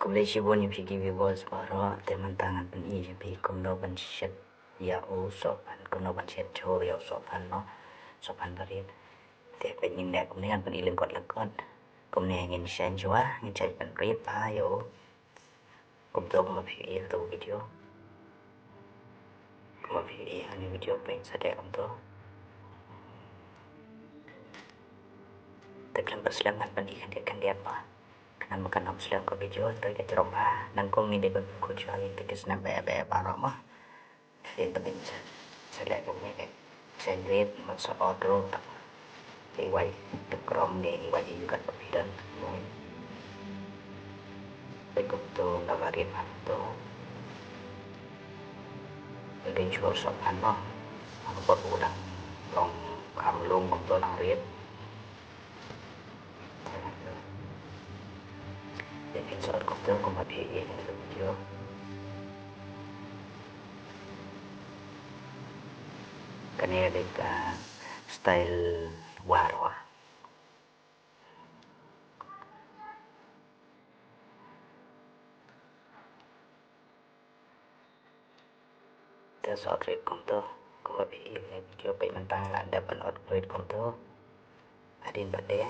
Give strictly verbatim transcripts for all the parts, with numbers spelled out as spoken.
Khublei shibun ïa phi ki viewers baroh, te mynta ngan pyni ïa phi kumno ban shet ïa u sohphan, kumno ban shet jhur ïa u sohphan noh, sohphan barit. Te peit ngin leh kumne, ngan pyni lyngkot lyngkot. Kumne ngin shet jhur, ngin shet ban rit bha ïa u. Kumto kumba phi ïohi ha u video. Kumba phi ïohi ha u video phin sa dei kumto. Te khlem pat slem ngan pyni khyndiat khyndiat bha. Khnang ba kan ym slem ka video, hynrei ka jrong bha. Nang kum ngi dei ban kut shuwa ïa ki snem ba ba baroh mo. Te phin sa leh kumne. Shen rit, mut sa ot ruh, te wai, te krom ne, wai ïa kat phi don. Te kumto, la ka rit kumto. Te jhur sohphan noh. Hapoh u dang long kham lung kumto nang rit. Te phin sa ot kumto kumba phi ïohi ha ka video. Kane dei ka style war wa. Te sa ot rit kumto, kumba phi ïohi ha video, peit mynta nga la dep ban ot rit kumto. Hadien pat de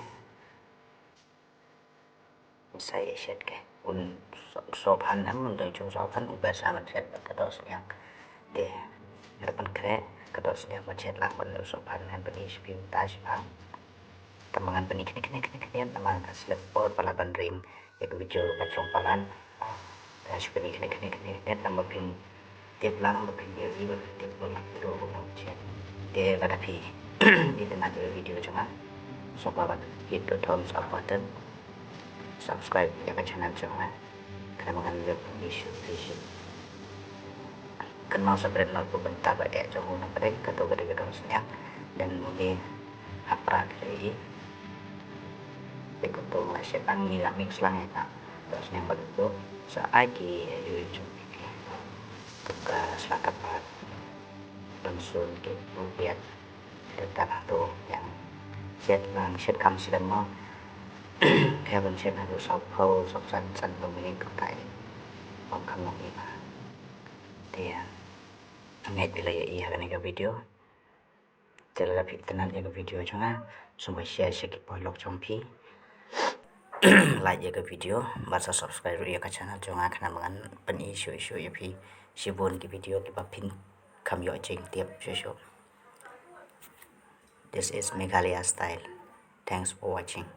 sa ïa shet ke un sohphan, em, un dei jhur sohphan, u best ban shet bad ka dohsniang. Te nga dep ban khreh ka dohsniang ban shet lang bad u sohphan, ngan pyni sha phi mynta shaphang. Tang ba ngan pyni khyndiat khyndiat khyndiat khyndiat namar ka slem por palat ban ring ïa ka video ka jrong palat. Te shu pyni khyndiat khyndiat khyndiat khyndiat namar phin tip lang, ba phin ïohi, ba phin tip lang ïa ka video kumno ban shet. Te lada phi itynnad ïa ka video jong nga, sngewbha ban hit the thumbs up button, subscribe ïa ka channel jong nga. Khnang ba ngan ïoh issue issue. Kynmaw sa bret noh u bynta ba eh jong u na pdeng, kato ka dei ka dohsniang, dan une hapdeng ka i. Te kumto nga shet lang, ngi la mix lang ïa ka dohsniang bad u, sa ai ki ïa u jong phi. Kum ka sla kyrpad, rynsun ki u biat. Te ta hato ïa shet lang, shet kham slem mo. Te ban shet haduh sawphew sawphew san san ba minit kumta. Ym kham long i ba. Te ïa ngeit phi la ïohi ha kane ka video. Te lada phi itynnad ïa ka video jong nga, sngewbha share sha ki paralok jong phi. Like ïa ka video bad sa subscribe ruh ïa ka channel jong nga, khnang ba ngan pyni shuh shuh ïa phi shibun ki video kiba phin kham ïoh jingtip shuh shuh. This is Meghalaya style. Thanks for watching.